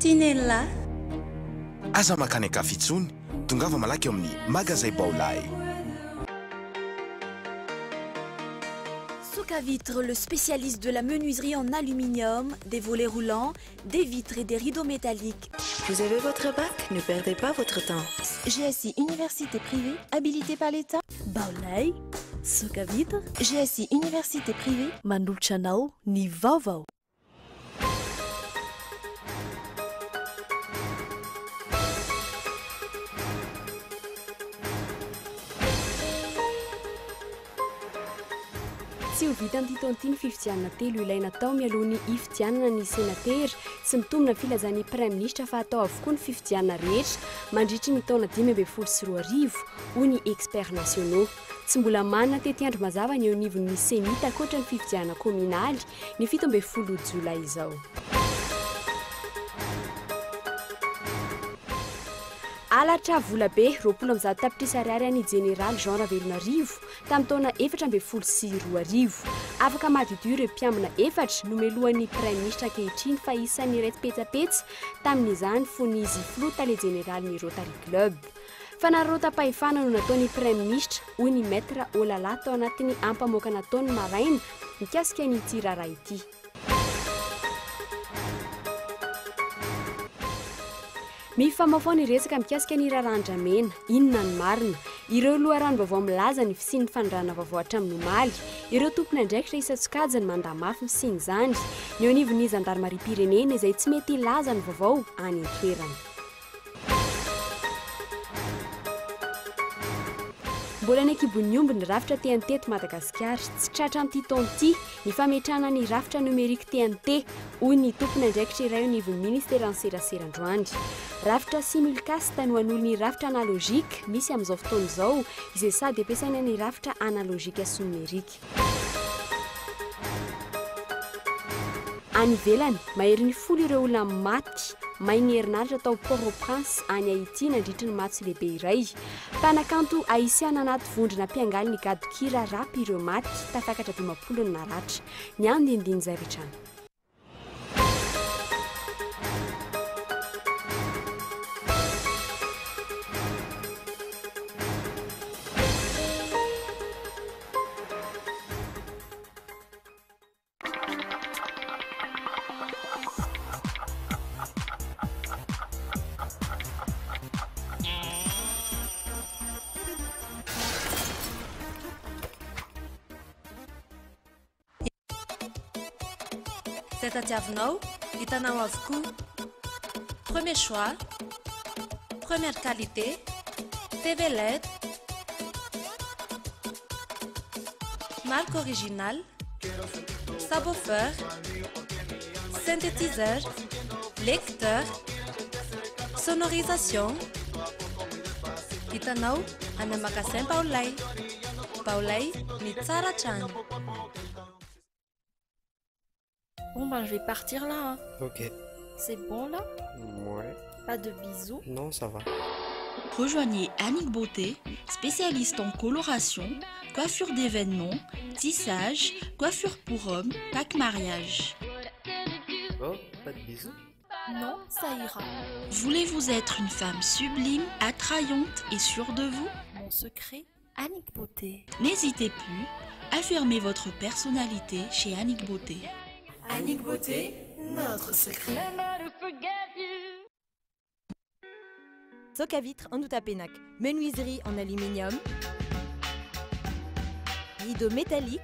Tinella. Aza mankany an-kafa intsony, tongava malaky ao amin'ny Magazay Baolai. Souk à vitre, le spécialiste de la menuiserie en aluminium, des volets roulants, des vitres et des rideaux métalliques. Vous avez votre bac Ne perdez pas votre temps. GSI Université privée, habilitée par l'État. Baolai, Souk à vitre, GSI Université privée. Manolotra anao ny vaovao. Tsy ho vitan'ity taona ity ny fifidianana telo ilaina atao mialoha ny hifidianana ny senatera. Tsy mitombina ny filazan'ny Praiminisitra fa hatao avokoa ny fifidianana rehetra mandritry ny taona 2015, hoy ny experts nationaux. Tsy mbola manana tetiandro mazava ny eo anivon'ny Cenit ankoatra ny fifidianana kaominaly ny 17 jolay izao. Halatra volabe 120 tapitrisa ariary an'i Jeneraly Jean Ravelonarivo tamin'ny taona 2014. Afaka madiodio ireo mpiambina efatra nomelohan'ny Praiminisitra ankehitriny fa isan'ny iray petsapetsa tamin'izany fony izy filoha tale jeneralin'ny Rotary Club. Fanararaotam-pahefana no nataon'ny Praiminisitra, hoy ny Maître Olala tao anatin'ny ampamoaka nataony maraina mikasika an'ity raharaha ity. Mifamahofaho ny resaka mikasika ny raharaha Andramena. Inona ny marina? Ireo loharanom-baovao milaza ny fisian'ny fanondranana vaovao hatramin'ny omaly. Ireo tompon'andraikitra isan-tsokajiny mandà mafy ny fisian'izany. Ny eo anivon'ny zandarimariam-pirenena izay tsy mety hilaza ny vaovao any an-toerana. Mbola any an-kibon'ny omby ny rafitra TNT eto Madagasikara. Tsy tratra amin'ity taona ity ny fametrahana ny rafitra nomerika TNT, hoy ny tompon'andraikitra iray eo anivon'ny ministeran'ny serasera androany. Rafitra simulcast no hanolo ny rafitra analogique misy amin'izao fotoana izao, izay sady ampiasaina ny rafitra analogique sy nomerika. Any ivelany, maherin'ny folo ireo olona maty main'ny herinaratra tao Port-au-Prince, any Haiti, nandritry ny matso lehibe iray. Mpanakanto Haisiana anaty vondrona mpiangaly ny gadon-kira rap ireo maty, tafakatra 50 ny naratra. Ny andinindin'izay avy hatrany. Izay tadiavinao, hitanao avokoa. Premier choix, première qualité, TV LED, marque originale, subwoofer, synthétiseur, lecteur, sonorisation. Hitanao any magasin Baolay. Baolay, ny tsara hatrany. Bon ben je vais partir là. Hein. Ok. C'est bon là Ouais. Pas de bisous Non, ça va. Rejoignez Annick Beauté, spécialiste en coloration, coiffure d'événements, tissage, coiffure pour hommes, pack mariage. Oh, pas de bisous Non, ça ira. Voulez-vous être une femme sublime, attrayante et sûre de vous Mon secret, Annick Beauté. N'hésitez plus, affirmez votre personnalité chez Annick Beauté. Annick Beauté, notre secret. Soc à vitre en Outapenac, menuiserie en aluminium, rideaux métalliques,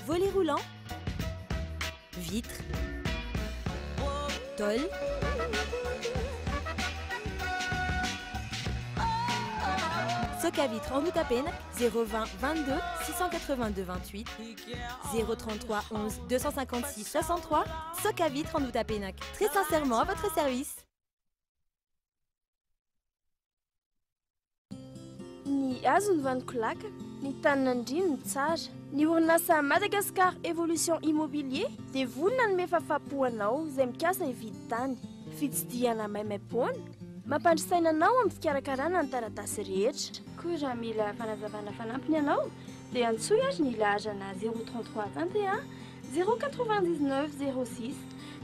volets roulants, vitres, tôle. Soc à vitre en Outapenac, 020 22 682 28 033 11 256 63. Soc à vitre en Outapenac, très sincèrement à votre service. Ny hazo no vanon-kolaka, ny tanin'andriana no tsara. Ny orinasa Madagascar Evolution Immobilier dia vonona hanome fahafahampo anao izay mikasa hividy tany. Fitsidihana maimaimpoana, mampandry saina anao amin'ny fikarakarana ny taratasy rehetra. Koa raha mila fanazavana fanampiny ianao dia antsoy ary ny laharana 033 21 099 06.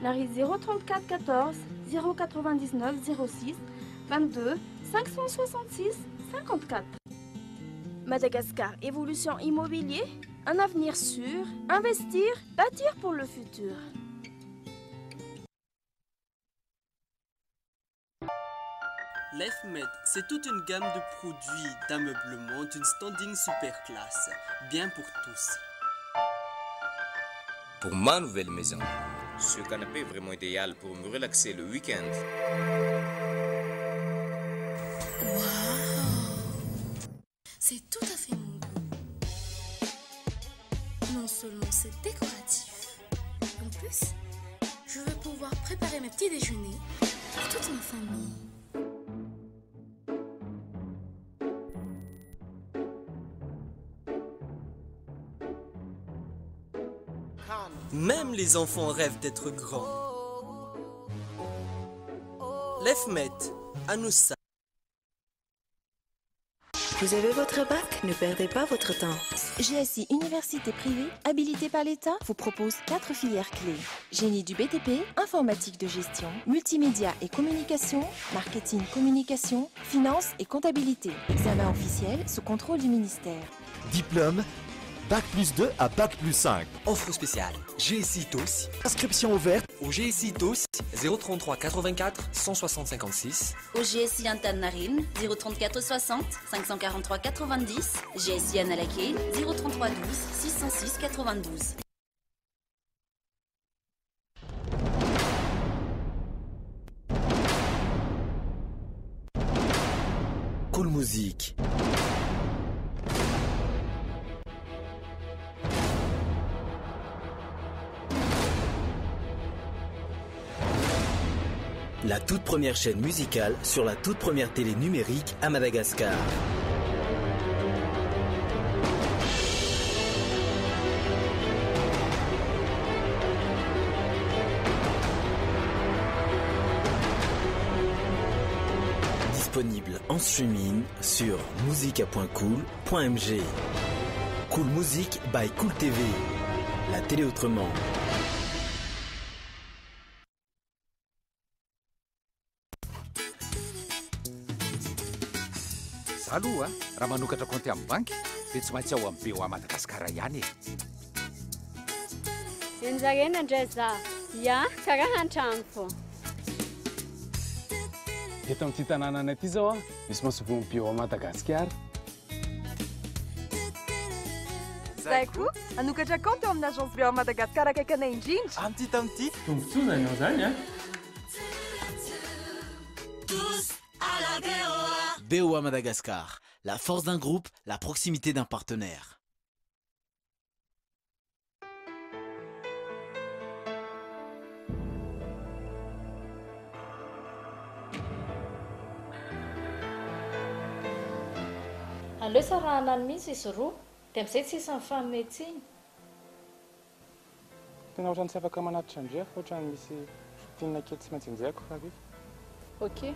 na 034 14 099 06 22 566 54. Madagascar Évolution Immobilier, un avenir sûr, investir, bâtir pour le futur. LifeMed, c'est toute une gamme de produits d'ameublement d'une standing super classe, bien pour tous. Pour ma nouvelle maison, ce canapé est vraiment idéal pour me relaxer le week-end. Waouh! C'est tout à fait mon goût. Non seulement c'est décoratif, en plus, je vais pouvoir préparer mes petits déjeuners pour toute ma famille. Même les enfants rêvent d'être grands. Lefmet, Anoussa. Vous avez votre bac? Ne perdez pas votre temps. GSI Université privée, habilitée par l'État, vous propose 4 filières clés. Génie du BTP, informatique de gestion, multimédia et communication, marketing communication, finance et comptabilité. Examen officiel sous contrôle du ministère. Diplôme, Bac plus 2 à Bac plus 5. Offre spéciale GSI TOS. Inscription ouverte au GSI TOS 033 84 160 56. Au GSI Antaninarenina 034 60 543 90. GSI Analakely 033 12 606 92. Cool Music. La toute première chaîne musicale sur la toute première télé numérique à Madagascar. Disponible en streaming sur musica.cool.mg. Cool Music by Cool TV. La télé autrement. Za aloha raha manokatra compte amin'ny banky dia tsy maintsy ao amin'ny BOA Madagasikara ihany e. Enjarena ndray za. Ya, karaha an-trano fô. Eto amin'ity tanànana ity zao a, misy masoivohon'ny BOA Madagasikara. Zay koa, hanokatra compte eo amin'ny agence BOA Madagasikara akaiky anay indrindra. Amin'ity tamin'ity. Tombontsoa zany ao zany a. Tous à la BOA. BOA Madagascar, la force d'un groupe, la proximité d'un partenaire. Aleo sarahana any mihitsy izy roa, dia amin'izay tsy hisy mifanome tsiny. Tena ohatran'ny tsy afaka manatitra an-dry fa ohatran'ny misy shooting kely tsy maintsy enjehiko hariva. Ok.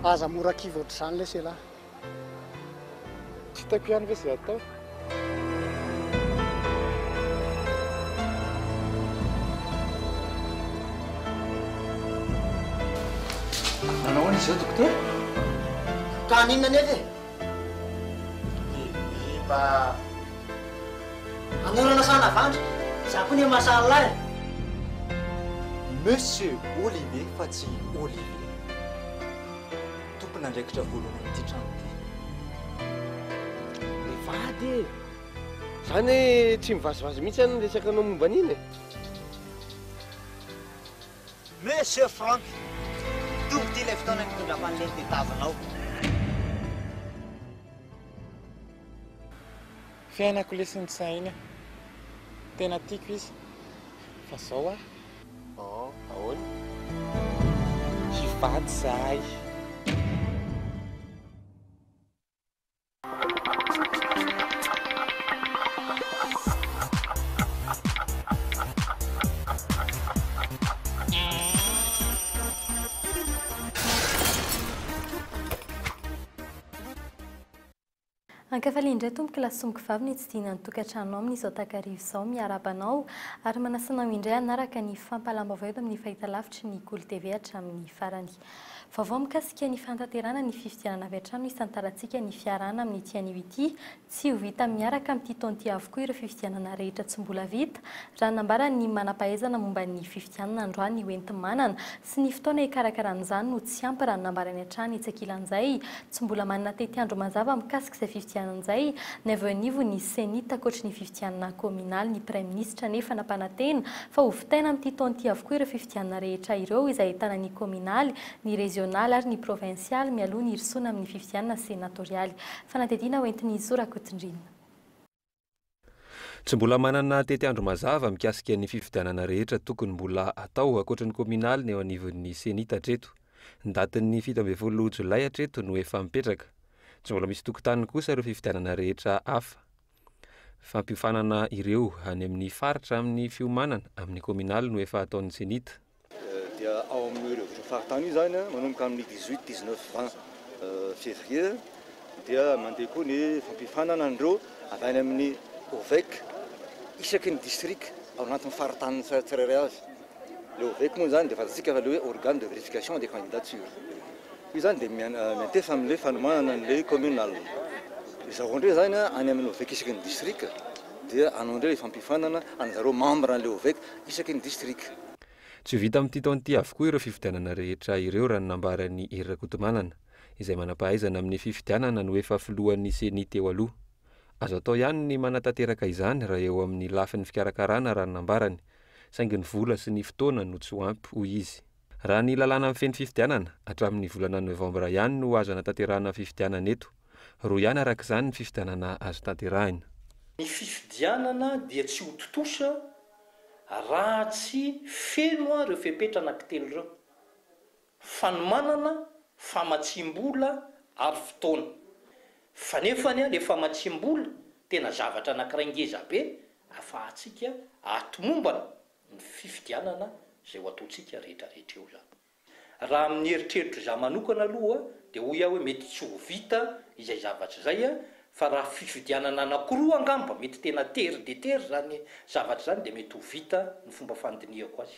Aza mora kivy ohatr'izany lesy ialahy. Tsy hitako ihany ve izay atao? Nanao ahoana izy izao dokotera? Ka haninona anefa e? Bibiba. Hanorana sa hanavandra? Za koa anie mahasahy e! Monsieur Olivier fa tsy Olivier. Tompon'andraikitra voalohany amin'ity trano ity. Le vady e! Zany hoe tsy mivazivazy mihitsy any ny resakanao momba an'iny e! Monsieur Franck, tonga ity ilay fotoana nitondrako an'ilay nitadiavinao. Fiainako lesy ny saina. Tena tiako izy. Fa zao aho. Oh, ahoana? Hivady zahay. Ankafaliana indray tompoko lahy sy tompoko vavy ny hitsidihina ny tokantranonao amin'izao takariva izao. Miarahaba anao ary manasa anao indray hanaraka ny fampahalam-baovao eto amin'ny fahitalavitry ny Kolo TV hatramin'ny farany. Vaovao mikasika ny fanatanterahana ny fifidianana avy hatrany no hisantarantsika ny fiarahana amin'ity anio ity. Tsy ho vita miaraka amin'ity taona ity avokoa ireo fifidianana rehetra tsy mbola vita, raha ny nambaran'ny manam-pahaizana momba ny fifidianana androany hoenti-manana sy ny fotoana hikarakarana izany no tsy ampy raha ny nambarany hatrany. Etsy ankilan'izay, tsy mbola manana tetiandro mazava mikasika izay fifidianana izay ny avy eo anivon'ny Cenit ankoatry ny fifidianana kaominaly. Ny Praiminisitra anefa nampanantena fa ho vitaina amin'ity taona ity avokoa ireo fifidianana rehetra ireo izay ahitana ny kaominaly, ny rezionaly ary ny provinsialy mialoha ny hirosoana amin'ny fifidianana senatorialy. Fanadihadiana hoentin'i Zo Rakotondriana. Tsy mbola manana tetiandro mazava mikasika ny fifidianana rehetra tokony mbola hatao ankoatry ny kaominaly ny eo anivon'ny Cenit hatreto. Ny datin'ny 17 jolay hatreto no efa mipetraka. Tsy mbola misy tokotaniny kosa ireo fifidianana rehetra hafa. Fampiofanana ireo any amin'ny faritra amin'ny fiomanana amin'ny kaominaly no efa ataon'ny Cenit. Dia ao amin'io revitra faritany io izany manomboka amin'ny 18, 19, 20 février dia mandeha koa ny fampiofanana an'ireo avy any amin'ny OVEC isaky ny district ao anatin'ny faritany tsirairay avy. Ilay OVEC moa izany dia fantatsika fa ilay hoe organe de vérification des candidatures. Io izany dia miantefa amin'ilay fanomanana an'ilay communal. Zareo indray izany any amin'ny OVEC isaky ny district dia hanao indray ilay fampiofanana an'zareo membre an'ilay OVEC isaky ny district. Tsy ho vita amin'ity taona ity avokoa ireo fifidianana rehetra ireo raha ny nambaran'i Hery Rakotomanana, izay manam-pahaizana amin'ny fifidianana no efa filohan'ny Ceni teo aloha. Azo atao ihany ny manatanteraka izany raha eo amin'ny lafiny fikarakarana raha ny nambarany, saingy ny vola sy ny fotoana no tsy ho ampy, hoy izy. Raha ny lalàna mifehy ny fifidianana, hatramin'ny volana novambra ihany no azo anatanterahana fifidianana eto. Roa ihany araka izany ny fifidianana azo tanterahina. Ny fifidianana dia tsy ho tontosa Raha tsy feno ireo fepetra anankitelo ireo, fanomanana, famatsiam-bola ary fotoana. Fa nefany ilay famatsiam-bola tena zavatra anankiray ngeza be afahantsika ahatomombana ny fifidianana izay ho ataontsika rehetrarehetra eo izany. Raha amin'ny eritreritro izaho manokana aloha dia hoy aho hoe mety tsy ho vita izay zavatra izay fa raha fifidianana anakiroa angamba mety tena tery dia tery izany zavatra izany dia mety ho vita ny fomba fandinihako azy.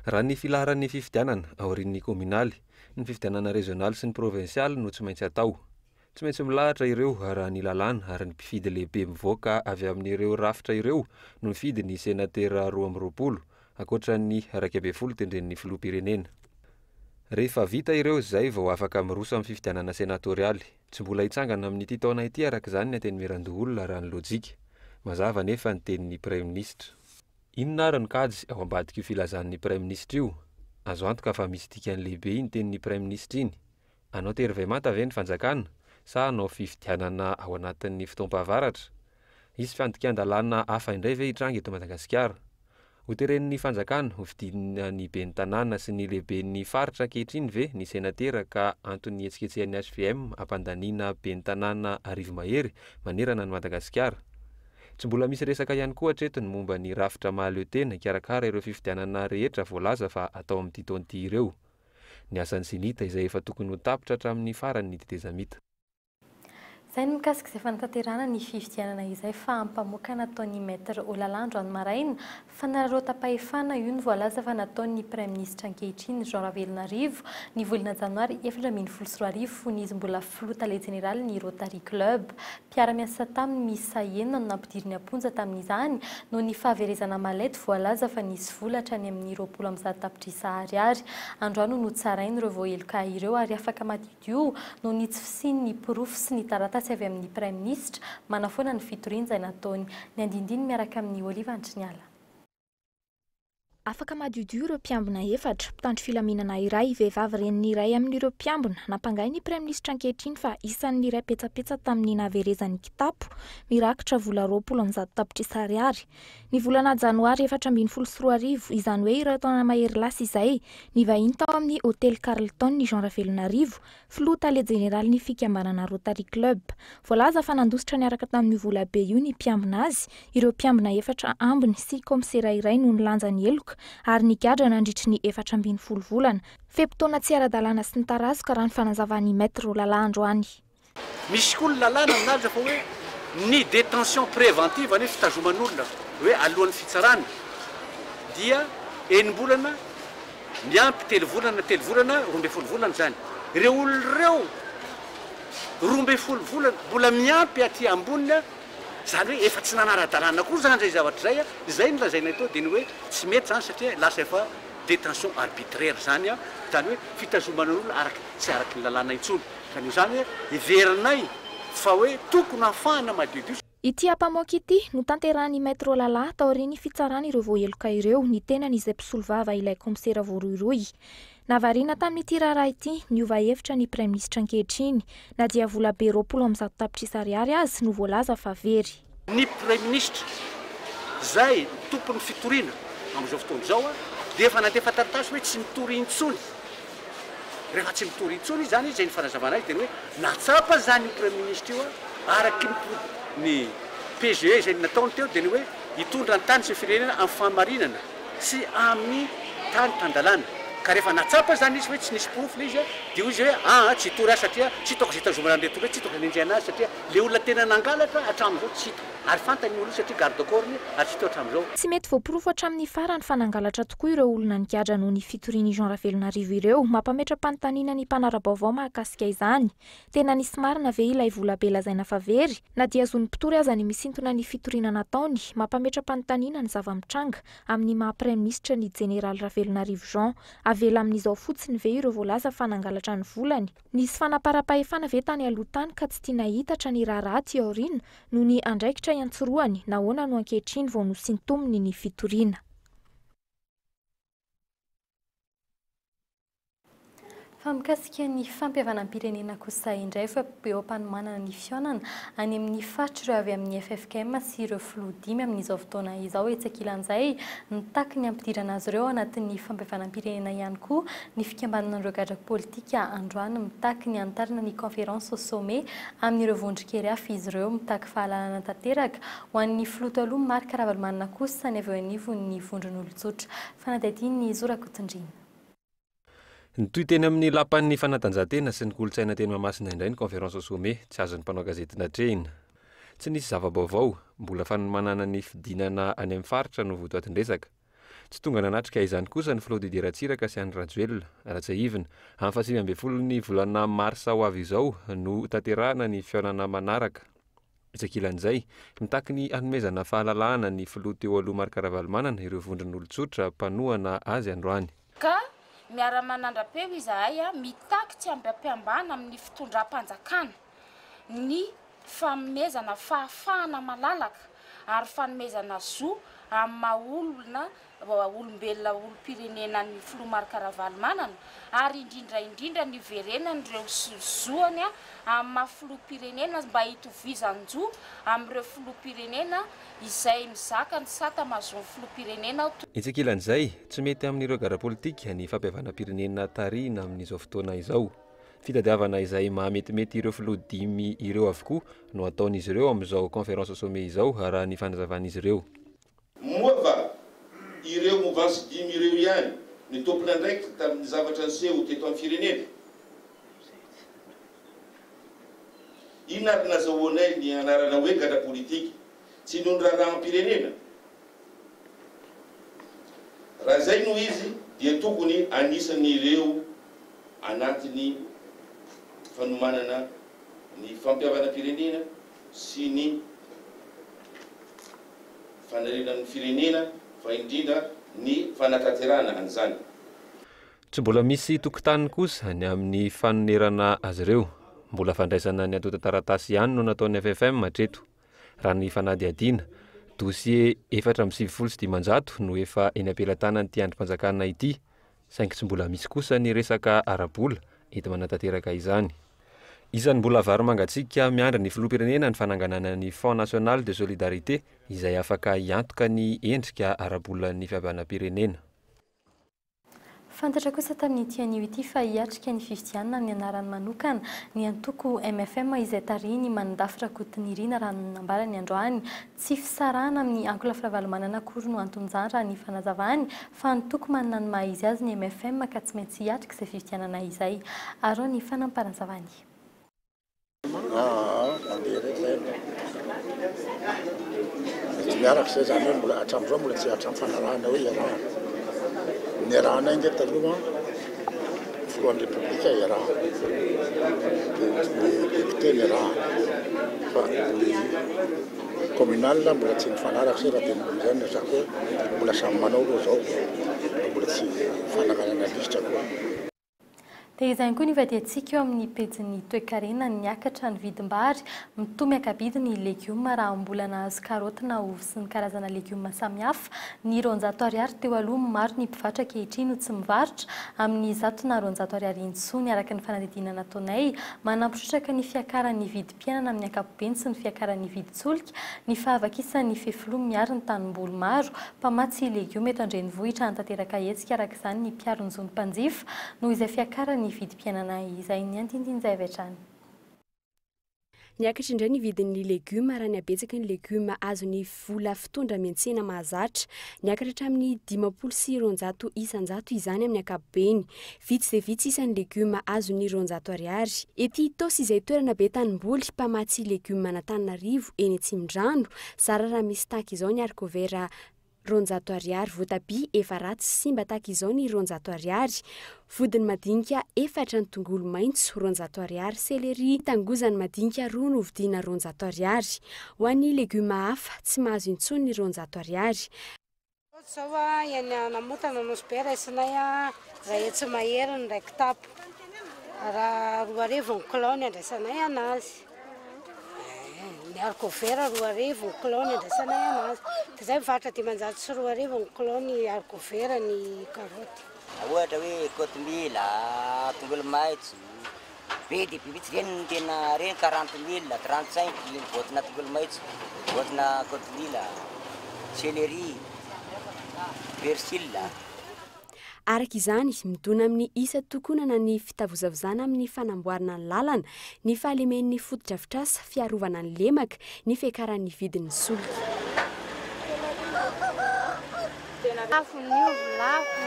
Raha ny filaharan'ny fifidianana, aorian'ny kaominaly, ny fifidianana rezionaly sy ny provinsialy no tsy maintsy atao. Tsy maintsy milahatra ireo raha ny lalàna ary ny mpifidy lehibe mivoaka avy amin'ireo rafitra ireo no mifidy ny senatera 22, ankoatra ny 11 tendren'ny filoham-pirenena. Rehefa vita ireo izay vao afaka miroso amin'ny fifidianana senatorialy. Tsy mbola hitsangana amin'ity taona ity araka izany ny Antenimierandoholona raha ny lojika. Mazava anefa ny tenin'ny Praiminisitra. Inona ary ny kajy ao ambadik'io filazan'ny Praiminisitra io? Azo antoka fa misy dikany lehibe iny tenin'ny Praiminisitra iny. Hanao tery manta ve ny fanjakana sa hanao fifidianana ao anatin'ny fotoam-pahavaratra? Hisy fandikan-dalàna hafa indray ve hitranga eto Madagasikara? Hoteren'ny fanjakana hofidiana ny ben'ny tanàna sy ny lehiben'ny faritra ankehitriny ve ny senatera ka antony hihetsiketsehan'ny hvm hampandaniana ben'ny tanàna arivo mahery manerana an'i Madagasikara? Tsy mbola misy resaka ihany koa hatreto ny momba ny rafitra mahaleo tena hikarakara ireo fifidianana rehetra voalaza fa hatao amin'ity taona ity ireo. Ny asan'ny Cenit izay efa tokony ho tapitra hatramin'ny faran'ny tetezamita. Izay ny mikasika izay fanatanterahana ny fifidianana izay fa ampamoaka nataon'ny Maître Olala androany maraina. Fanararaotam-pahefana io no voalaza fa nataon'ny Praiminisitra ankehitriny Jean Ravelonarivo ny volana janoary 2014 fony izy mbola filoha tale jeneralin'ny Rotary Club. Mpiara-miasa taminy miisa enina no nampidiriny am-ponja tamin'izany noho ny fahaverezana mallette voalaza fa nisy vola hatrany amin'ny 120 tapitrisa ariary. Androany no notsaraina ireo voaheloka ireo ary afaka madiodio noho ny tsy fisian'ny porofo sy ny taratasy avy amin'ny Praiminisitra manafoana ny fitoriana izay nataony. Ny andinindiny miaraka amin'i Oliva Andriniala. Afaka madiodio ireo mpiambina efatra, mpitandro filaminana iray, vehivavy renin'ny iray amin'ireo mpiambina. Nampangain'ny ny Praiminisitra ankehitriny fa isan'ny niray petsapetsa tamin'ny nahaverezan'ny kitapo mirakitra vola 120 tapitrisa ariary. Ny volana janoary 2014, izany hoe iray taona mahery lasa izay, nivahiny tao amin'ny hotely Carlton i Jean Ravelonarivo, filoha tale jeneralin'ny fikambanana Rotary Club. Voalaza fa nandositra niaraka tamin'io volabe io ny mpiambina azy, ireo mpiambina efatra ambiny sy kaomisera iray no nilanja ny heloka ary nigadra nandritry ny 14 volana. Fe-potoana tsy ara-dalàna sy nitarazoka raha ny fanazavan'i Maître Rolala androany. Misy koa ny lalàna milaza fa hoe ny détention préventive, izany hoe fitazoman'olona hoe alohan'ny fitsarana dia enim-bolana miampy telo volana, telo volana, 12 volana izany. Ireo olona ireo 12 volana mbola miampy aty amboniny, izany hoe efa tsy nanara-dalàna koa izany izay zavatra izay. Izay no lazainay teo dia ny hoe tsy mety izany satria lasa efa détention arbitraire izany, izany hoe fitazomana olona araka tsy araky ny lalàna intsony. Ka noho izany hoe heverinay fa hoe tokony hafahana madiodio. Ity ampamoaka ity notanterahin'i Maître Lala taorian'ny fitsarana ireo voaheloka ireo, ny tenany izay mpisolovava ilay kaomisera voarohirohy. Nahavariana tamin'ity raharaha ity, niova hevitra ny praiminisitra ankehitriny, na dia volabe 120 tapitrisa ariary aza no voalaza fa very. Ny praiminisitra izay tompon'ny fitoriana amin'izao fotoana izao dia efa nandefa taratasy hoe tsy mitory intsony. Rehefa tsy mitory intsony izy izany, izay ny fanazavana azy dia ny hoe nahatsapa izany io praiminisitra io araky ny ny PGE izay nataony teo dia ny hoe hitondra ny tany sy ny firenena amin'ny fahamarinana sy amin'ny tany tan-dalàna. Ka rehefa nahatsapa izany izy hoe tsy nisy porofo ilay izy dia hoy izy hoe aa tsy hitory aho satria tsy hitako izay hitazomana an'ireto olona ireto, tsy hitako izay nenjehana azy satria ilay olona tena nangalatra hatramin'izao tsy hita. Ary fantany io olona io satria garde corps-ny ary tsy teo hatramin'izao. Tsy mety voaporofo hatramin'ny farany fa nangalatra tokoa ireo olona nigadra noho ny fitorian'i Jean Ravelonarivo ireo. Mampametra-panontaniana ny mpanara-baovao mahakasika izany. Tena nisy marina ve ilay volabe lazaina fa very? Na dia zon'ny mpitory aza ny misintona ny fitoriana nataony, mampametra-panontaniana ny zava-mitranga amin'ny maha praiminisitra ny jeneraly Ravelonarivo Jean. Avela amin'izao fotsiny ve ireo voalaza fa nangalatra ny volany? Nisy fanaparam-pahefana ve tany aloha tany ka tsy tiana hitatra ny raharaha aty aoriana noho ny andraikitra iantsorohany, nahoana no ankehitriny vao nosintominy ny fitoriana? Fa mikasika ny fampihavanam-pirenena kosa indray fa eo am-panomanana ny fihaonana any amin'ny faritr'ireo avy amin'ny ffkm sy ireo filoha dimy amin'izao fotoana izao. Etsy ankilan'izay, mitaky ny hampidirana azy ireo ao anatin'ny fampihavanam-pirenena ihany koa ny fikambanan'ireo gadra politika androany. Mitaky ny hanitarana ny conférence au sommet amin'ireo vondron-kery hafa izy ireo. Mitaky fahalalana tanteraka ho an'ny filoha teo aloha Marc Ravalomanana kosa ny avy eo anivon'ny vondron'olon-tsotra. Fanadihadian'i Zo Rakotondriana. Nitohy teny amin'ny Lapan'ny fanatanjahantena sy ny kolontsaina teny Mahamasina indray ny Conférence au sommet, tsy azon'ny mpanao gazety natrehina. Tsy nisy zava-baovao, mbola fanomanana ny fidinana any amin'ny faritra no votoatin-dresaka. Tsy tonga nanatrika izany kosa ny filoha Didier Ratsiraka sy Andry Rajoelina. Raha tsiahivina, amin'ny faha-19 ny volana marsa ho avy izao no hotanterahina ny fihaonana manaraka. Etsy ankilan'izay, mitaky ny hanomezana fahalalahana ny filoha teo aloha Marc Ravalomanana ireo vondron'olon-tsotra mpanohana azy androany. Ka miara-manandra-peo izahay mitaky tsy amim-piambana amin'ny fitondram-panjakana ny fanomezana fahafahana malalaka ary fanomezana zo amin'ny maha olona olombelona olom-pirenena ny filoha Marc Ravalomanana ary indrindra indrindra ny hiverenan'ireo zoany amin'ny maha filoham-pirenena mba hitovizan-jo amin'ireo filoham-pirenena izay mizaka ny sata maha zon'ny filoham-pirenena toy Etsy ankilan'izay, tsy mety amin'ireo gadra politika ny fampihavanam-pirenena tarihina amin'izao fotoana izao. Fitadiavana izay mahametimety ireo filoha dimy ireo avokoa no ataon'izy ireo amin'izao conférence sommet izao raha ny fanazavan'izy ireo. Moa va ireo movansy dimy ireo ihany no tompon'andraikitra tamin'ny zavatra niseho teto amin'ny firenena? Inona ary nazahoanay ny anarana hoe gadra politika? Tsy noho ny raharaham-pirenena? Raha izay no izy dia tokony anisan'ireo anatin'ny fanomanana ny fampihavanam-pirenena sy ny fanarenan'ny firenena fa indrindra ny fanatanterahana an'izany. Tsy mbola misy tokotaniny kosa ny amin'ny fanonerana azy ireo. Mbola fandraisana ny antontan-taratasy ihany no nataon'ny ffm hatreto. Raha ny fanadihadiana, dosie 594 no efa eny am-pelatanan'ity andrim-panjakana ity, saingy tsy mbola misy kosa ny resaka ara-bola enti-manatanteraka izany. Isan'ny mbola vary mangatsiaka miandry ny filoham-pirenena ny fananganana ny Fonds national de solidarité izay afaka hiantoka ny endrika ara-bolan'ny fihavanam-pirenena. Fantatra kosa tamin'ity anio ity fa hiatrika ny fifidianana amin'ny anarany manokana ny antoko mfm izay tarihin'i Manandafy Rakotonirina raha ny nambarany androany. Tsy fisarahana amin'ny ankolafy Ravalomanana akory no anton'izany raha ny fanazavany fa antoko manana ny maha izy azy ny mfm ka tsy maintsy hiatrika izay fifidianana izay. Arao ny fanamparanzavany. Aa, mandeha irery zay aloha. Mety miaraka zay zany hoe mbola hatramin'izao mbola tsy hatramin'ny fanarahana hoe iarahana. Niarahanay ange taloha filohan'ny repoblika iarahana, dia ny député niarahana fa ny communal mbola tsy nifanaraka zay raha dia izay no ilazako hoe mbola samy manao aloha zao fa mbola tsy fananganana lisitra koa. Dia izay ihany koa ny ivadiantsika eo amin'ny pejin'ny toekarena, niakatra ny vidim-bary, mitohy miaka-bidy ny legioma raha mbola nahazo karaoty na ovy sy ny karazana legioma samihafa ny 200 ariary teo aloha, maro ny mpivarotra ankehitriny no tsy mivarotra amin'ny 100 na 200 ariary intsony araka ny fanadihadiana nataonay. Manampy trotraka ny fiakaran'ny vidim-piainana amin'ny ankapobeny sy ny fiakaran'ny vidin-tsolika ny fahavakisan'ny fefiloha miaro ny tanimboly maro Mpamatsy legioma eto an-drenivohitra hanatanteraka hetsika araka izany ny mpiaro ny zon'ny mpanjifa noho izay fiakaran'ny vidim-piainana izay. Ny andindin'izay avy hatrany. Niakatra indray ny vidin'ny legioma raha ny habetsaky ny legioma azon'ny vola fitondra miantsena mahazatra. Niakatra hatramin'ny 250 isan-jato izany amin'ny ankapobeny. Vitsy dia vitsy isan'ny legioma azon'ny 200 ariary. Ety Itaosy izay toerana be tanimboly, mpamatsy legioma an'Antananarivo eny Atsimondrano, Zara raha misy tahaka izao ny haricot vert 200 ariary, voatabia efa ratsy sy simba tahaka izao ny 200 ariary, vodiny madinika efatra ny tongolo maitso 200 ariary, celery tangozany madinika roa no vidiana 200 ariary. Ho an'ny legioma hafa, tsy mahazo intsony ny 200 ariary. Zao a, eny Anamotana Nosy Be raisinay a, iray hetsy mahery ny iray kitapo. Raha 2000 ny kilao ny andraisanay anazy. Eh, ny haricot vert 2000 ny kilao ny andraisanay anazy. Dia zay mivarotra 2500 ny kilao ny haricot vert ny karaoty. Ohatra hoe kotomila, tongolo maitso, be dia be mihitsy ireny no tena ireny quarante mille, trente cinq ny boatina tongolo maitso, boatina kotomila, celery, persil. Araka izany, midona amin'ny isa tokonana ny fitavozavozana amin'ny fanamboarana ny lalana, ny fahalemen'ny fotodrafitrasa fiarovana ny lemaka, ny fiakaran'ny vidin'ny solika. Lafo ny ovy, lafo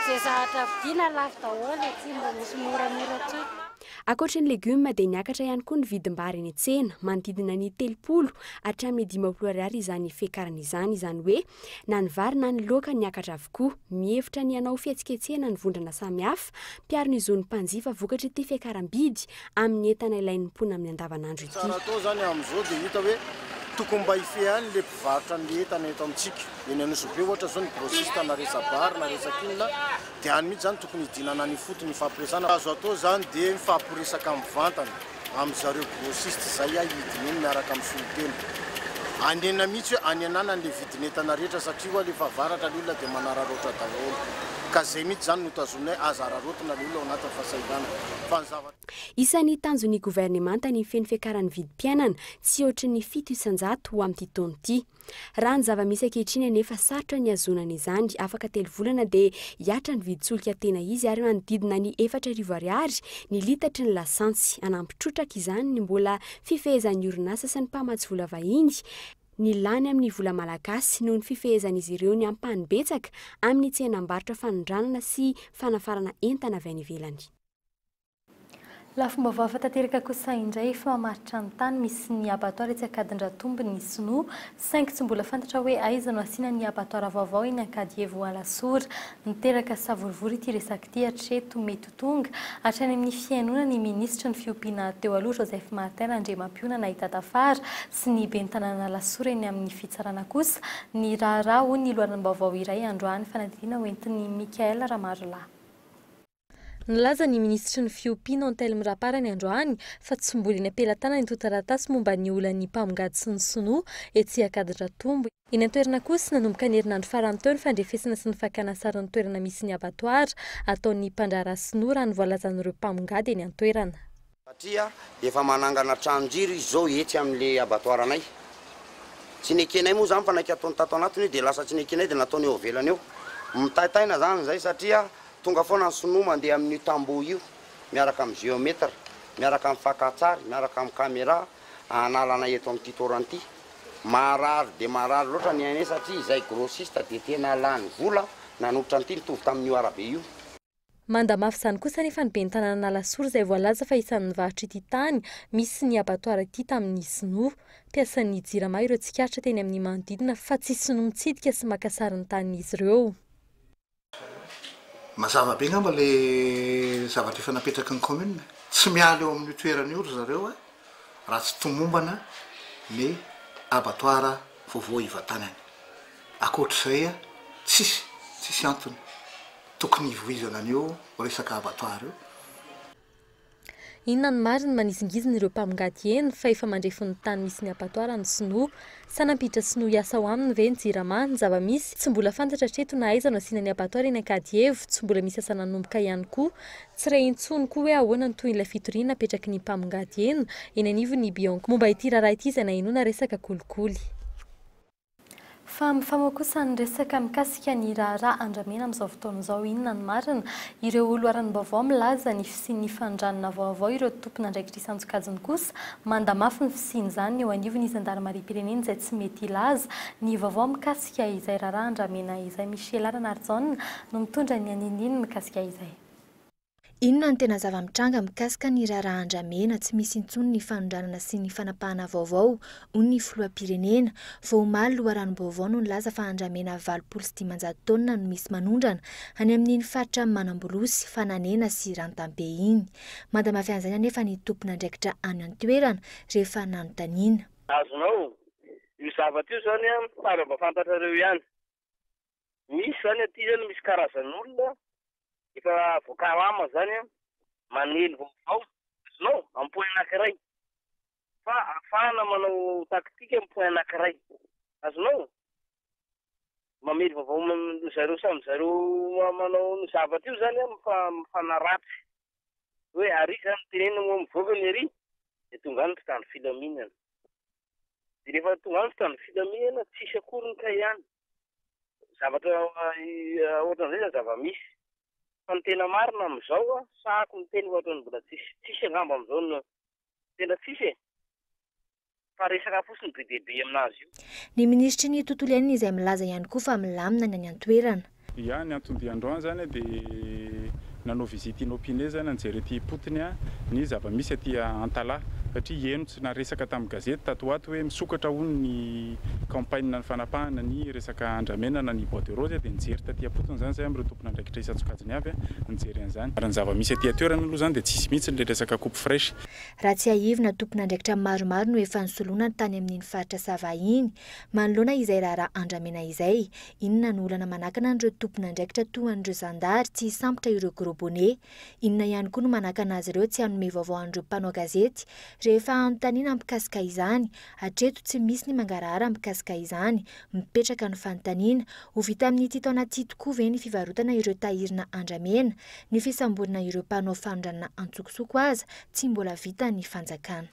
izay zavatra vidiana lafo daholo e, tsy mba misy moramora intsony. Ankoatry ny legioma dia niakatra ihany koa ny vidim-bary eny an-tsena, manodidina ny 30 hatramin'ny 50 ariary izany fiakarana izany, izany hoe na ny vary na ny laoka niakatra avokoa. Mihevitra ny hanao fihetsiketsehana ny vondrona samihafa mpiaro ny zon'ny mpanjifa vokatr'ity fiakaram-bidy amin'ny entana ilain'ny mponina amin'ny andavanandro ity. Tsara atao izany amin'izao dia hita hoe tokony mba hifehy any ilay mpivarotra an'ilay entana eto amintsika. Eny Anosibe ohatra izao ny grossiste na resa-bary na resaka inona dia any mihitsy izany tokony hidinana any ifotony hifampiresahana. Azo atao izany dia mifampiresaka mivantana amin-dry zareo grossiste izay hidina eny miaraka amin'ny solontena. Anena mihitsy hoe anenana an'ilay vidin'entana rehetra satria ho'a ilay fahavaratra ilay olona dia manararaotra daholo. Ka izay mihitsy izany no tazominay, aza araraotina ilay olona ao anatin'ny fahasahiranana. Fa ny zavatra. Isan'ny tanjon'ny governemanta ny feno fiakaran'ny vidim-piainana tsy hihoatry ny 7% ho amin'ity taona ity. Raha ny zava-misy ankehitriny anefa sarotra ny hahazonana izany, afaka telo volana dia hiatra ny vidin-tsolika tena izy ary manodidina ny 4000 ariary ny litatry ny lasantsy. Hanampy trotraka izany ny mbola fifehezan'ny orinasa sy ny mpamatsy vola vahiny ny lany amin'ny vola malagasy noho ny fifehezan'izy ireo ny ampahany betsaka amin'ny tsenam-barotra fanondranana sy fanafarana entana avy any ivelany. Lafim-baovao hafa tanteraka kosa indray, efa mamaritra ny tany misy ny abattoir etsy Ankadindratombo ny sinoa, saingy tsy mbola fantatra hoe aiza no hasiana ny abattoir vaovao eny Ankadievo Alasora. Niteraka savorovoro ity resaka ity hatreto, mety ho tonga hatrany amin'ny fihainoana ny minisitry ny fiompiana teo aloha Joseph Martin Randriamampionana i Dadafara sy ny ben'ny tanànan'Alasora eny amin'ny fitsarana kosa ny raharaha, hoy ny loharanom-baovao iray androany, fanadihadiana hoentin'i Michaël Ramarolahy. Nilaza ny minisitry ny Fiompiana, Anthelme Raparany androany fa tsy mbola eny am-pelatanany ito taratasy momba ny olan'ny mpamongady sy ny sinoa etsy Ankadindratombo. Eny an-toerana kosa, nanomboka ny herinandro farany teo ny fandrefesana sy ny fakana sary ny toerana misy ny abattoir ataon'ny mpandraharaha sinoa raha ny voalazan'ireo mpamongady eny an-toerana. Satria efa manangana tranon-jiro izy izao etsy amin'ilay abattoir-nay. Tsy nekenay moa izany fa naika ataony tato anatiny io dia lasa tsy nekenay dia nataony eo ivelany eo. Mitaitaina izany izay satria tonga foana ny sinoa mandeha amin'io tamboho io miaraka amin'ny géomètre, miaraka amin'ny fakan-tsary, miaraka amin'ny caméra hanalana eto amin'ity toerana ity. Marary dia marary loatra ny ainay satria izay grossiste dia tena lany vola nanolotra an'ity nitovy tamin'io arabe io. Manda mafy izany kosa anefa ny ben'ny tanànan'Alasora izay voalaza fa isan'ny nivarotra ity tany misy ny abattoir ity tamin'ny sinoa. Mpiasan'ny Jirama ireo tsikaritra teny amin'ny manodidina fa tsy sinoa mitsidika sy maka sary ny tanin'izy ireo. Mazava be angamba le zavatra efa napetraky ny commune, tsy miala eo amin'io toerana io ry zareo raha tsy tomombana ny abattoir vaovao hivantanany. Ankoatr'izay tsisy, tsisy antony tokony hivoizana an'io resaka abattoir io. Inona no marina manizingizina ireo mpamongady hena fa efa mandrefy ny tany misy ny abattoir ny sinoa? Sa nampiditra sinoa hiasa ao aminy ve ny jirama? Ny zava-misy, tsy mbola fantatra hatreto na aiza no asiana ny abattoir eny Ankadievo, tsy mbola misy asa nanomboka ihany koa. Tsy re intsony koa hoe ahoana ny tohin'ilay fitoriana napetraky ny mpamongady hena eny anivon'ny Bianco momba ity raharaha ity izay nahenoana resaka kolikoly. Fa mifamoha kosa ny resaka mikasika ny raharaha andramena amin'izao fotoana izao. Inona no marina? Ireo loharanom-baovao milaza ny fisian'ny fanondranana vaovao, ireo tompon'andraikitra isan-tsokajiny kosa manda mafy ny fisian'izany eo anivon'ny zandarimariam-pirenena izay tsy mety hilaza ny vaovao mikasika izay raharaha andramena izay. Michela Ranarijaona no mitondra ny andinindininy mikasika izay. Inona no tena zava-mitranga mikasika ny raharaha Andramena, tsy misy intsony ny fanondranana sy ny fanapahana vaovao, hoy ny filoham-pirenena. Vao omaly, loharanom-baovao no nilaza fa andramena 580 taonina no misy manondrana any amin'iny faritra Manambolosy, Fananena sy Rantambe iny. Manda mafy an'izany anefa ny tompon'andraikitra any an-toerana rehefa nanontaniana. Azonao? Io zavatra io izany an, tsara mba fantatrareo ihany. Misy izany aty izany misy karazan'olona efa voakarama izany an, manely vaovao, azonao? Amin'ny point anankiray. Fa ahafahana manao tactique amin'ny point anankiray. Azonao? Mamely vaovao zareo samy zareo manao ny zavatra io izany an, mifanaratsy. Hoe ary izany tenenina moa mivoaka ny ary, dia tonga any mpitandro filaminana. Dia rehefa tonga any mpitandro filaminana, tsisy akory ny kay any. Zavatra ohatran'izay zany zava-misy. Fa ny tena marina amin'izao, sahako miteny fa ohatran'ny mbola tsisy, tsisy angamba amin'izao no tena tsisy e! Fa resaka fotsiny be dia be aminazy io. Ny minisitry ny tontolo iainana izay milaza ihany koa fa milamina ny any an-toerana. Ya, ny anton-dia androany zany dia nanao visite inopinée zany nijery aty ipotony ny zava-misy aty Antalaha satria heno tsy naresaka tamin'ny gazety tato ho ato hoe misokatra hono ny campagne ny fanapahana ny resaka andramena na ny bois de rose dia nijery taty ampotony zany zay amin'ireo tompon'andraikitra isan-tsokajiny avy nijery an'izany. Ary ny zava-misy aty an-toerana aloha zany dia tsisy mihitsy ilay resaka coupe fraiche. Raha tsiahivina, tompon'andraikitra maromaro no efa nisoloana tany amin'iny faritra Sava iny manoloana izay raharaha andramena izay. Inona no olana manakana an'ireo tompon'andraikitra toa an'ireo zandary tsy hisambotra ireo gros bonnets? Inona ihany koa no manakana azy ireo tsy hanome vaovao an'ireo mpanao gazety rehefa anontaniana mikasika izany? Hatreto tsy misy ny mangarahara mikasika izany. Mipetraka ny fanontaniana, ho vita amin'ity taona ity tokoa ve ny fivarotana ireo tahirina andramena? Ny fisamborana ireo mpanao fanondranana antsokosoko aza tsy mbola vitan'ny fanjakana.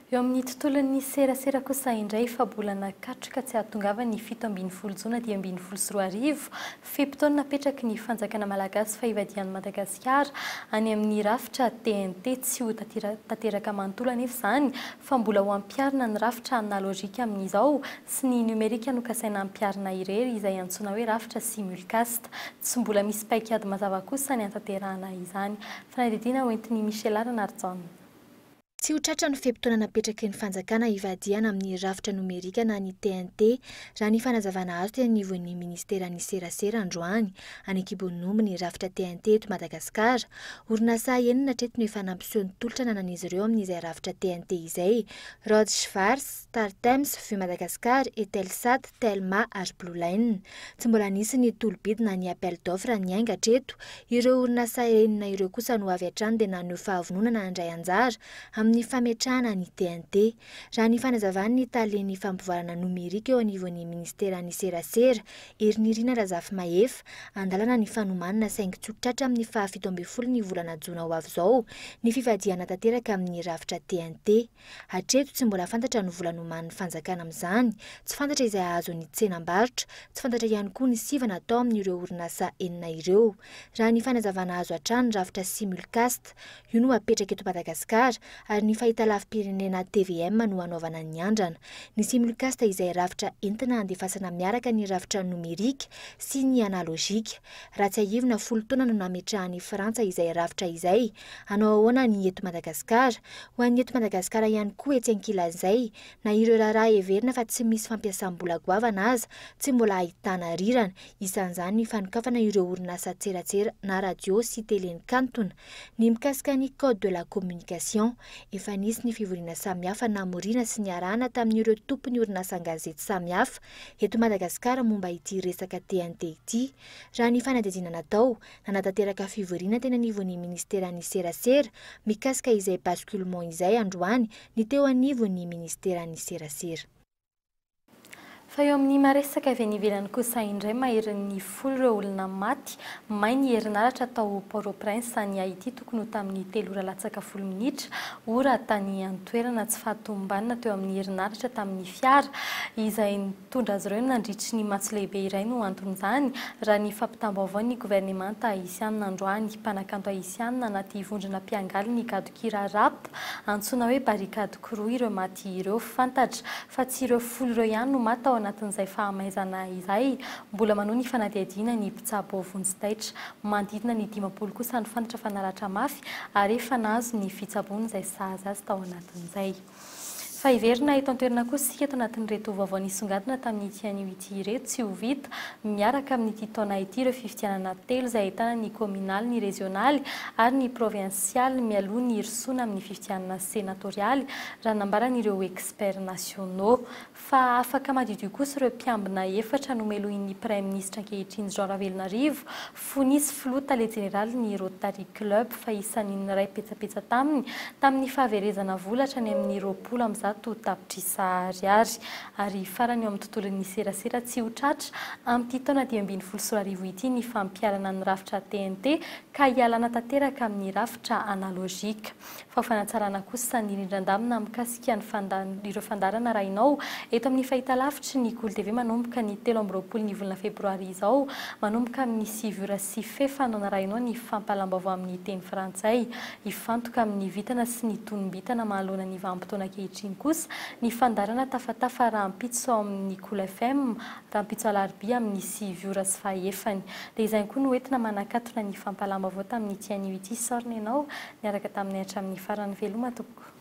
Eo amin'ny tontolon'ny serasera kosa indray, efa-bolana katroka tsy ahatongavan'ny 17 jona 2015, fe-potoana napetraky ny fanjakana malagasy fa hivadihan'i Madagasikara any amin'ny rafitra TNT. Tsy ho tanteraka manontolo anefa izany fa mbola ho ampiharina ny rafitra analojika amin'izao sy ny nomerika nokasaina hampiharina irery izay antsoina hoe rafitra simulcast. Tsy mbola misy paikady mazava kosa ny hanatanterahana izany. Fanadihadiana hoentin'i Michela Ranarijaona. Tsy ho tratra ny fe-potoana napetraky ny fanjakana hivadihana amin'ny rafitra nomerika na ny TNT, raha ny fanazavana azo teny anivon'ny minisiteran'ny serasera androany. Any an-kibon'ny omby ny rafitra TNT eto Madagasikara. Orinasa enina hatreto no efa nampiseho ny tolotra ananan'izy ireo amin'izay rafitra TNT izay, Rod Schwarz, Startimes, Vue Madagascar, Eutelsat, Telma ary Blue Line. Tsy mbola nisy ny tolo-bidy na ny appel d'offre niainga hatreto. Ireo orinasa enina ireo kosa no avy hatrany dia naneho fahavononana handray anjara amin'ny fametrahana ny TNT. Raha ny fanazavan'ny talen'ny fampivoarana nomerika eo anivon'ny minisiteran'ny serasera, Herinirina Razafimahefa, andalana ny fanomanana saingy tsy ho tratra amin'ny faha 17 ny volana jona ho avy izao ny fivadihana tanteraka amin'ny rafitra TNT. Hatreto, tsy mbola fantatra ny vola nomanin'ny fanjakana amin'izany, tsy fantatra izay hahazo ny tsenam-barotra, tsy fantatra ihany koa ny sivana atao amin'ireo orinasa enina ireo. Raha ny fanazavana azo hatrany, rafitra simulcast, io no apetraka eto Madagasikara, ary Laboratoaran'ny fahitalavi-pirenena tvm no hanaovana ny andrana. Ny simulcast izay rafitra entina handefasana miaraka ny rafitra nomerika sy ny analojika. Raha tsiahivina, folo taona no nametrahan'i Frantsa izay rafitra izay. Hanao ahoana ny eto Madagasikara? Ho an'ny eto Madagasikara ihany koa etsy ankilan'izay, na ireo raharaha heverina fa tsy misy fampiasam-bola goavana aza, tsy mbola ahitana rirany. Isan'izany ny fanokafana ireo orinasan-tseratsera na radio sy tele nikantona. Ny mikasika ny code de la communication. Efa nisy ny fivoriana samihafa namoriana sy niarahana tamin'ireo tompon'ny orinasan-gazety samihafa eto Madagasikara momba ity resaka TNT ity. Raha ny fanadihadiana natao, nanatanteraka fivoriana teny anivon'ny minisiteran'ny serasera mikasika izay basculement izay androany ny teo anivon'ny minisiteran'ny serasera. Fa eo amin'ny maresaka avy any ivelany kosa indray, maherin'ny folo ireo olona maty may ny herinaratra tao Port-au-Prince any Haiti tokony ho tamin'ny telo ora latsaka folo minitra, ora tany an-toerana. Tsy fahatomombanana teo amin'ny herinaratra tamin'ny fiara izay nitondra azy ireo nandritry ny matso lehibe iray no anton'izany, raha ny fampitam-baovaon'ny governemanta Haisianina androany. Mpanakanto Haisianina anaty vondrona mpiangaly ny gadon-kira rap Antsoina hoe Barricade Crew ireo maty ireo. Fantatra fa tsy ireo folo ireo ihany no maty tao anatin'izay fahamaizana izay. Mbola manohy ny fanadihadiana ny mpitsabo vonjy taitra. Manodidina ny 50 kosa no fantatra fa naratra mafy ary efa nahazo ny fitsaboana izay sahaza azy tao anatin'izay. Fa hiverina eto an-toerana kosa isika eto anatin'ireto vaovao nisongadina tamin'ity anio ity ireto. Tsy ho vita miaraka amin'ity taona ity ireo fifidianana telo izay ahitana ny kaominaly, ny rezionaly ary ny provinsialy mialoha ny hirosoana amin'ny fifidianana senatorialy, raha nambaran'ireo experts nationaux. Fa afaka madiodio kosa ireo mpiambina efatra nomelohin'ny Praiminisitra ankehitriny Jean Ravelonarivo fony izy filoha tale jeneralin'ny Rotary Club fa isan'ny niray petsapetsa taminy tamin'ny fahaverezana vola hatrany amin'ny 120 tapitrisa ariary. Ary farany eo amin'ny tontolon'ny serasera tsy ho tratra amin'ity taona 2015 ity ny fampiharana ny rafitra TNT ka hialana tanteraka amin'ny rafitra analogique. Fa ho fanatsarana kosa ny rindran-damina mikasika ny ireo fandaharana arahinao eto amin'ny fahitalavitry ny Kolo TV manomboka ny 23 ny volana febroary izao manomboka amin'ny sivy ora sy fefa no narahinao ny fampahalam-baovao amin'ny teny frantsay. Hifantoka amin'ny vintana sy ny tonom-bintana manoloana ny vanim-potoana ankehitriny kosa ny fandaharana Tafatafa rahampitso ao amin'ny Kolo FM rahampitso alarobia amin'ny sivy ora sy fahefany. Dia izany koa no entina manakatona ny fampahalam-baovao tamin'ity anio ity. Isaorana ianao niaraka taminay hatramin'ny farany. Veloma tompoko.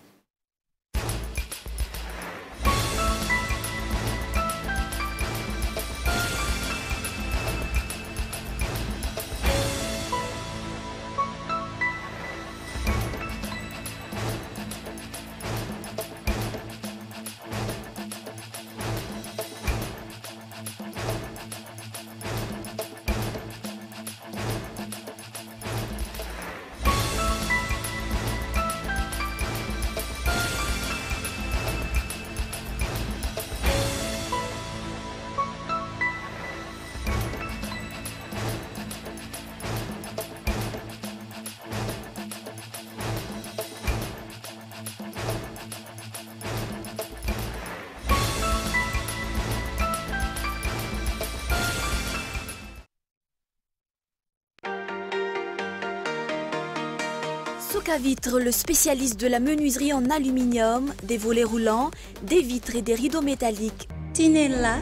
Souk Vitre, le spécialiste de la menuiserie en aluminium, des volets roulants, des vitres et des rideaux métalliques. Tinella.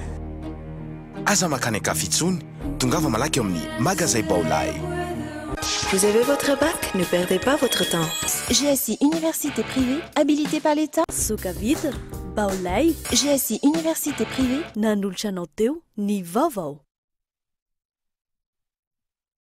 Aza mankany an-kafa intsony, tongava malaky ao amin'ny Magazay Baolai. Vous avez votre bac? Ne perdez pas votre temps. GSI Université privée, habilitée par l'État. Souk Vitre, Baolai. GSI Université privée. Nanolotra anao teo ny vaovao.